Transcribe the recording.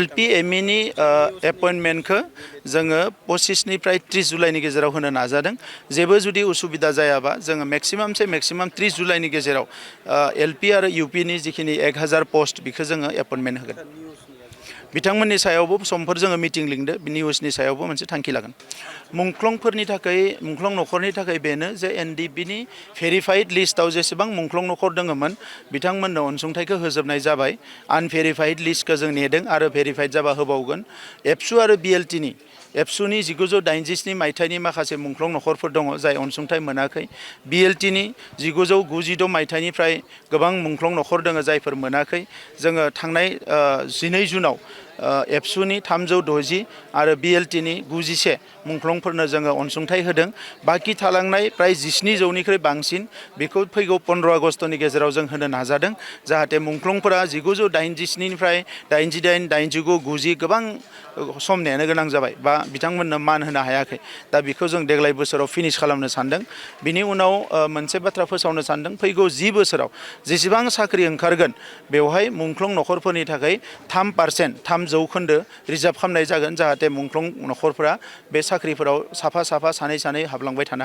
LP ME एपइन्टमेन्टखौ जोङो 25 निफ्राय 30 जुलाइनि गेजेराव होनो नाजादों जेबो जुदि उसुबिदा जायाबा जोङो मैक्सिमाम 30 जुलाइनि गेजेराव LP आरो UP नि जिखिनि 1000 पोस्ट बेखौ जोङो एपइन्टमेन्ट होगोन बिथांमोननि सायावबो समफोर जोङो मिटिं लिंदो निउसनि सायावबो मोनसे थांखि लागोन मुंख्लंफोरनि थाखाय मुंख्लं नखरनि थाखाय बेनो जे NDP नि भेरिफाइड लिस्टआव जेसेबां मुंख्लं नखर दङमोन बिथांमोननो अनसुंथाइखौ होजोबनाय जाबाय आनभेरिफाइड लिस्टखौ जों नेदों आरो भेरिफाइड जाबा होबावगोन एबसु आरो BLT नि एबसुनि 1987 मायथाइनि माखासे मुंख्लं नखरफोर दङ जाय अनसुंथाइ मोनाखै BLT नि 1996 मायथाइनिफ्राय गोबां मुंख्लं नखर दङ जायफोर मोनाखै जोङो थांनाय 12 जुनाव एबसुनि 360 आरो BLT नि 91 मुंख्लंफोरनो जोङो अनसुंथाइ होदों बाखि थालांनाय प्राय 17 जौनिख्रुइ बांसिन बेखौ फैगौ 15 आगस्तनि गेजेराव जों होनो नाजादों जाहाथे मुंख्लंफोरा 1987 निफ्राय 88, 89, 90 गोबां सम नेनो गोनां जाबाय बा बिथांमोननो मान होनो हायाखै दा बेखौ जों देग्लाय बोसोराव फिनिश खालामनो सानदों बिनि उनाव मोनसे बाथ्रा फोसावनो सानदों फैगौ 10 बोसोराव जेसेबां साख्रि ओंखारगोन बेवहाय मुंख्लं नखरफोरनि थाखाय 3% 3% रिजार्भ खालामनाय जागोन जाहाथे मुंख्लं नखरफोरा बे साख्रिफोराव साफा सानै हाबलांबाय थानो हायो